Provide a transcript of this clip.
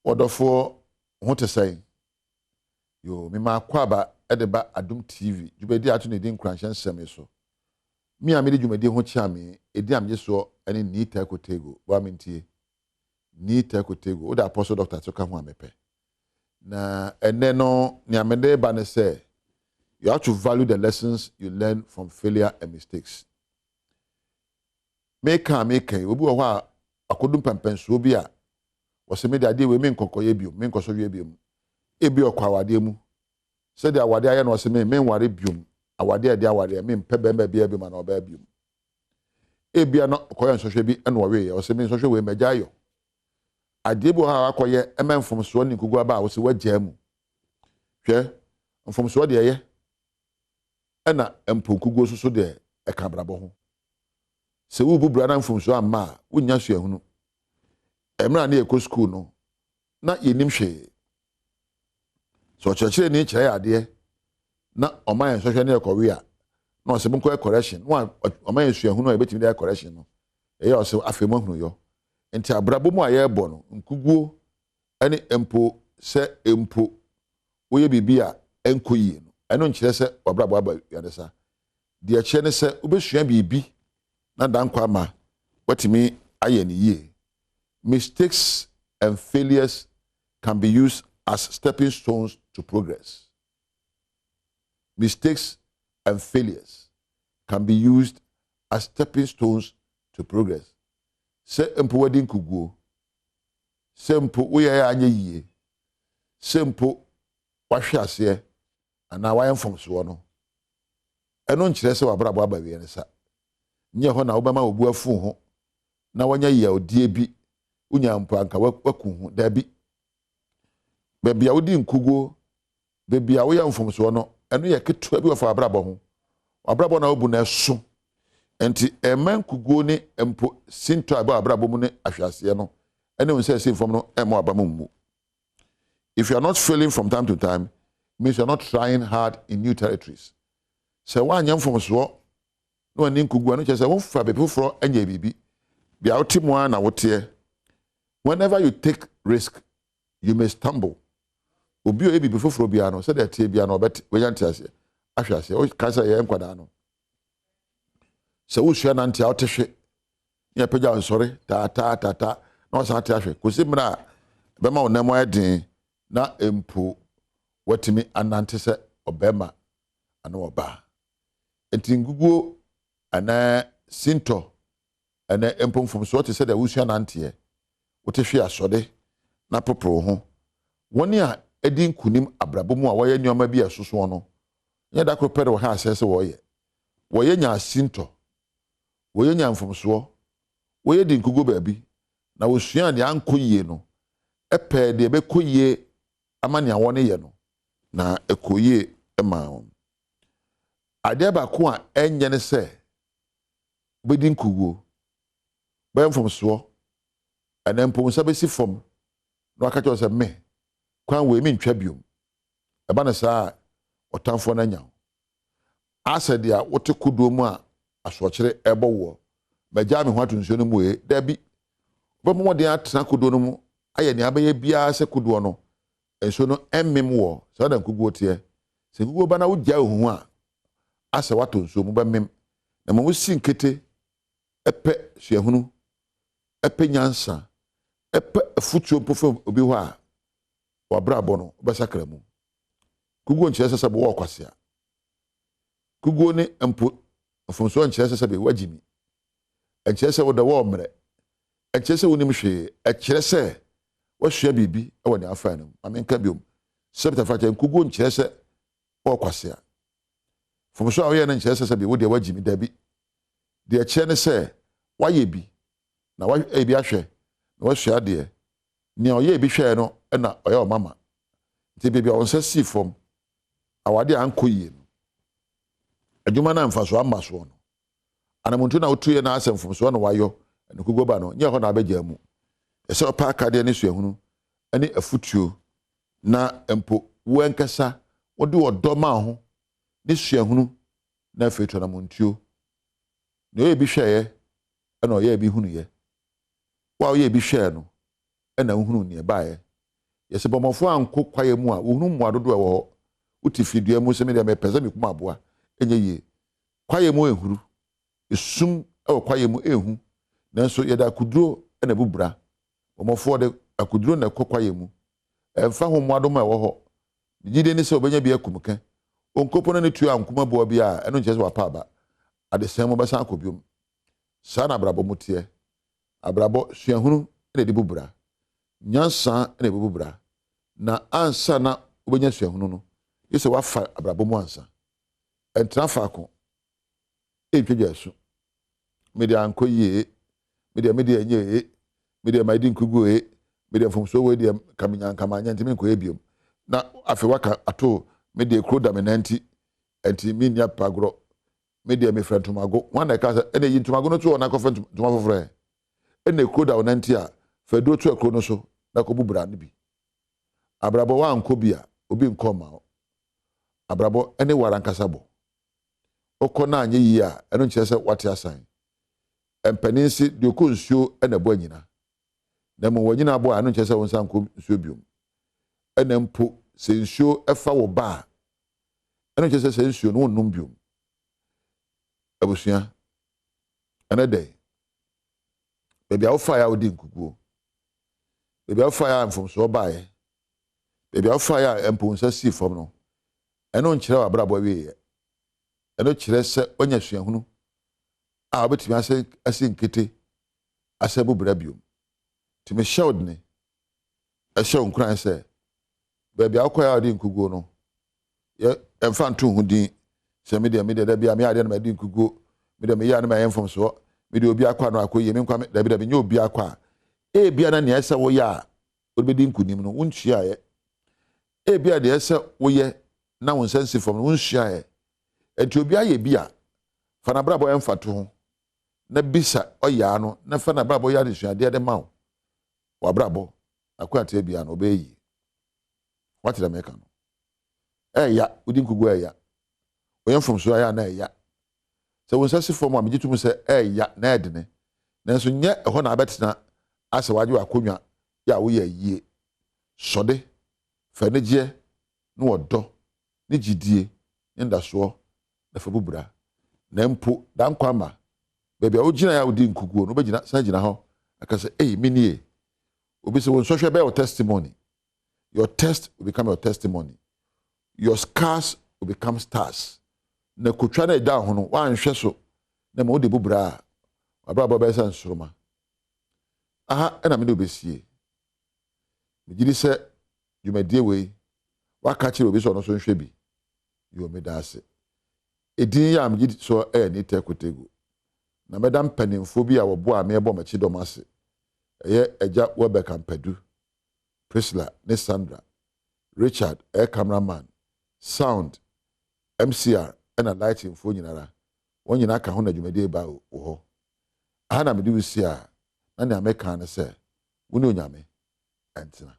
Ɔdɔfoɔ, ho te sɛn? Yoo, mema akwaaba de ba Adom TV dwumadi a ato ne din Nkuranhyɛ Nsɛm yi so. Me a mede dwumadie ho kyea me, edin a megye soɔ ne Nii Teiko Tego. Boa me ntie. Nii Teiko Tego. Wode Apostle Doctor so ka ho a mepɛ. Na ɛnɛ no, nea mede ba ne sɛ, you have to value the lessons you learn from failure and mistakes. Meka a meka yi, obi wɔ hɔ a akɔdu mpɛmpɛnsoɔ bi a wɔsɛ me de adeɛ wei menkɔkɔyɛ biom, menkɔsɔ wie biom. Ebi ɔkɔ awadeɛ mu. Sɛdeɛ awadeɛ ayɛ no ɔsɛ me menware biom. Awadeɛ a ɛde awadeɛ, mempɛ bɛrima biara biom anaa ɔbaa biom. Ebia na ɔkɔyɛ nsɔhwɛ bi ɛna ɔweeɛ, ɔsɛ me nsɔhwɛ wei magya ayɔ. Adeɛ bi wɔ hɔ a wakɔyɛ ɛma mfomsoɔ ne nkugu aba a wɔsɛ wagyaa mu. Hwɛ, mfomsoɔ deɛ ɛyɛ, ɛna mpo nkuguo nso so deɛ ɛka abrabɔ ho. Sɛ worebu bra na mfomsoɔ amma a, wonnya suahunu. Mmerɛ a na yɛkɔ sukuu no, na yɛnnim hwee. Sɛ ɔkyerɛkyerɛni kyerɛ yɛ adeɛ na ɔma yɛn nsɔhwɛ na yɛkɔwe a, na ɔsɛ monkɔyɛ correction, na ɔma yɛn suahunu a yɛbɛtumi de ayɛ correction no, ɛyɛ ɔsɛ afei moahunu yɔ. Nti abrabɔ mu a yɛrebɔ no, nkuguo ne mpo sɛ mpo woyɛ biribi a ɛnkɔ yie no, ɛno nkyerɛ sɛ w'abrabɔ aba wiadesa. Deɛ ɛkyerɛ ne sɛ wobɛsua biribi na dankwa ama woatumi ayɛ no yie. Mistakes and failures can be used as stepping stones to progress. Mistakes and failures can be used as stepping stones to progress. Sɛ mpo wadi nkuguo, sɛ mpo woyɛ a anyɛ yie, sɛ mpo wahwe aseɛ anaa wayɛ mfomsoɔ no, ɛno nkyerɛ sɛ w'abrabɔ aba awie ne sa. Nyɛ hɔ na wobɛma wo bo afu ho na wanya yawdie bi, wonya mpo anka waku ho. Daabi. Baabi a wodi nkuguo, baabi a woyɛ mfomsoɔ no, ɛno yɛ ketewa bi wɔ fa w'abrabɔ ho. W'abrabɔ na wobu no ɛso. Nti ɛmma nkuguo ne mpo sintɔ a ɛbɔ w'abrabɔ mu ne ahweaseɛ no ɛne wo nsa ɛsi fam no ɛmma w'aba mu mmu. If you are not failing from time to time, it means you are not trying hard in new territories. Sɛ woanyɛ mfomsoɔ na w'ani nkugu a, ɛno kyerɛ sɛ womfa baabi foforɔ nyɛ biribi. Bea wote mu ara na woteɛ. Whenever you take risk, you may stumble. Obi a ɔyɛ biribi foforɔ biara no, sɛdeɛ ɛteɛ biara no, ɔbɛte, wanya nteaseɛ, ahwɛ aseɛ. Woka sɛ yɛyɛ nkwadaa no, sɛ wosua nante a wote hwe, ne apagya nsɔre taataa taataa na wasan ate ahwɛ kɔsi mmerɛ a ɛbɛma wo nan mu ayɛ den na mpo watumi anante sɛ ɔbarima anaa ɔbaa. Nti nguguo anaa sintɔ ɛnɛ mpo mfomsoɔ te sɛ deɛ wosua nanteɛ, wote hwe asɔde na poporo wo ho. Wɔn a ɛdi nkunim abrabɔ mu a wɔyɛ nneɛma bi a ɛsosoɔ no, nyɛ da koro pɛ na wɔha asɛ sɛ wɔyɛ. Wɔyɛ nya sintɔ, wɔyɛ nya mfomsoɔ, wɔyɛ di nkuguo baabi, na wɔsua deɛ ankɔ yie no, ɛpɛɛ deɛ ɛbɛkɔ yie ama nea wɔne yɛ no, na ɛkɔ yie maa wɔn. Adeɛ baako a ɛnyɛ ne sɛ wobɛdi nkuguo, bɛyɛ mfomsoɔ, ɛnɛ mpo wo nsa bɛsi fam na waka kyerɛ wo sɛ me, kwan wei mentwa biom. Ɛba no saa a, ɔtamfoɔ no anya wo. Asɛ deɛ wote kodoɔ mu a asoɔkyere ɛbɔ woɔ, magyaa me ho ato nsuo no mu ee, daabi. Wobɛbɔ mmɔden atena kodoɔ no mu ayɛ nea abɛyɛ biara sɛ kodoɔ no, nsuo no ɛmmem woɔ. Saa na nkuguo teɛ. Sɛ nkuguo ba na wogyaa wo ho a, asɛ woatɔ nsuo mu, wobɛmem. Na mmom wosi nkete ɛpɛ suahunu, ɛpɛ nyansa, ɛpɛ afutuo mpo firi obi hɔ a, w'abrabɔ no wobɛsakra mu. Kuguo nkyerɛ sɛ sɛ wowɔ ɔkwasea. Kuguo ne mpo mfomsoɔ nkyerɛ sɛ sɛbe woagyi mi. Ɛnkyerɛ sɛ wodɔ wɔ mmerɛ. Ɛnkyerɛ sɛ wonim hwee. Ɛkyerɛ sɛ woasua biribi wɔ nea afae no mu. Ma menka biom. Sɛ Peter nkuguo nkyerɛ sɛ wowɔ kwasea. Mfomsoɔ a woyɛ no nkyerɛ sɛ sɛbe wo deɛ woagyi mi. Dabi. Deɛ ɛkyerɛ ne sɛ woayɛ bi na woayɛ bi ahwɛ na woasua adeɛ. Nea ɔyɛɛ bi hwɛɛ no na ɔyɛ ɔmama. Nti baabi a wo nsa sii fam, awade a ankɔ yie no, adwuma no a mfasoɔ amma soɔ no, anamontuo no a wotuiɛ no asɛ mfomsoɔ na wayɔ ɛno kuguo ba no, nyɛ hɔ na abɛgyaa mu. Ɛsɛ ɔpɛ akadeɛ ne suahunu ne afutuo na mpo wo ankasa wode ɔdɔ ma ho ne suahunu na afei tu anamontuo. Nea ɔyɛ bi hwɛeɛ ɛna ɔyɛɛ bi hunuiɛ. Wo a woyɛɛ bi hwɛɛ no ɛna wohunuu nea ɛbaeɛ. Yɛsɛ bɔmmɔfoɔ ankɔ kwaeɛ mu a, wɔhunu mmoa dodoɔ a ɛwɔ hɔ. Wote fidua mu sɛ me deɛ mepɛ sɛ mekum aboa, ɛnyɛ yie. Kwaeɛ mu ehuru, esum wɔ kwaeɛ mu ehu, nanso yɛde akoduro na ɛbu bra. Bɔmmɔfoɔ de akoduro na ɛkɔ kwaeɛ mu. Ɛmfa ho mmoadoma a ɛwɔ hɔ, ne gyidie ne sɛ ɔbɛnya bi akum kɛ. Ɔnkɔpo na ne tuo ankum aboa bi a, ɛno nkyerɛ sɛ wapa aba. Adesae mu ɔbɛsan akɔ biom. Saa na abrabɔ mu teɛ. Abrabɔ, suahunu na ɛde bu bra. Nyansa na ɛbɛbu bra. Na ansa na wobɛnya suahunu no, gye sɛ woafa abrabɔ mu ansa. Ɛntena faako ɛntwa dwa asu. Me deɛ ankɔ yie e, me deɛ me deɛ ɛnyɛ e, me deɛ madi nkuguo e, me deɛ mfomsoɔ wei deɛ ka menya nka manyɛ nti menkɔyɛ biom. Na afei waka ato me deɛ kuro da me nan nti, ɛnti menni apagorɔ. Me deɛ mefira ntomago. Hwan na ɛka sɛ ɛna yi ntomago no to hɔ na kɔfa ntoma foforɔ ɛ? Ɛna ekuro da wo nan nti a, fa aduro to akuro no so na kɔbu bra no bi. Abrabɔ woankɔ bi a, obi nkɔ mma wo. Abrabɔ ne wo ara ankasa bɔ. Wokɔ na anyɛ yie a, ɛno nkyerɛ sɛ woate asan. Mpanin se, deɛ ɔkɔ nsuo na ɛbɔ anyina. Na mmom w'anyina abɔ a, ɛno nkyerɛ sɛ wo nsa nkɔ nsuo biom. Ɛna mpo sɛ nsuo fa wo ba a, ɛno nkyerɛ sɛ saa nsuo no wonnom biom. Abusua, ɛnɛ dɛn? Baabi a wofaeɛ a wodi nkukuo, baabi a wofaeɛ a mfomsoɔ baeɛ, baabi a wofaeɛ a mpo wo nsa sii fam no, ɛno nkyerɛ w'abrabɔ awieeɛ. Ɛno kyerɛ sɛ woanya suahunu a wobɛtumi ase asi nkete asɛ bu bra biom. Nti mehyɛ wo dene, ɛhyɛ wo nkuran sɛ baabi a wokɔeɛ a wode nkuguo no, yɛ ɛmfa nto ho din sɛ me deɛ me deɛ dabi a meyɛ adeɛ na madi nkuguo, me deɛ meyɛ a na mayɛ mfomsoɔ, me deɛ obi akɔ a na wakɔ yie, me nkwa me dabi dabi nyɛ obi akɔ a ebia na nea ɛsɛ woyɛ a wode bɛdi nkunim no wonsuaeɛ. Ebia deɛ ɛsɛ woyɛ na wo nsa nsi fam no wonsuaeɛ. Nti obi ayɛ bi a, fa n'abrabɔ yɛ mfatoho na bisa ɔyaa no na fa n'abrabɔ yɛ adesuadeɛ de ma wo. W'abrabɔ akwanteɛ biara no ɔbɛyɛ yie. Wate deɛ meka no? Ɛɛya, wodi nkuguo ɛɛya. Woyɛ mfomsoɔ ɛyɛ a na ɛya. Sɛ wo nsa si fam a, megye tom sɛ ɛɛya na ɛɛdene. Nanso nyɛ ɛhɔ na abɛtena asɛ wagye w'akonnwa yɛ a woyɛ ayie. Sɔde, fa anigyeɛ ne ɔdɔ ne gyidie ne ndasoɔ na fa bu bra. Na mpo da nkwa ma baabi a wogyinaeɛ a wodii nkuguo no, wobɛgyina san agyina hɔ aka sɛ, Ei, me nie. Obi sɛ wo nsɔhwɛ bɛyɛ wo testimony. Your test will become your testimony. Your scars will become stars. Na kotwa no a ɛda ho no, woanhwɛ so na ma wode bu bra a, w'abrabɔ bɛyɛ sɛ nsoroma. Aha na mene wobɛsie. Megye di sɛ dwumadie wei, woaka kyerɛ obi sɛ ɔno nso nhwɛ bi. Yoo, meda ase. Edin yi a megye di soɔ yɛ Anita Kotegu. Na mɛda mpanimfoɔ bi a wɔboaa me bɔ m'akyi dɔm ase. Ɛyɛ Agya Welbeck Ampadu, Priscilla ne Sandra, Richard ɛyɛ camera man, sound, MCR ɛna lighting foɔ nyinara, wɔn nyinaa ka ho na dwumadie yi baa wo hɔ. Aha na mede wo si a, na nea meka ne sɛ, wo ne Onyame ntena.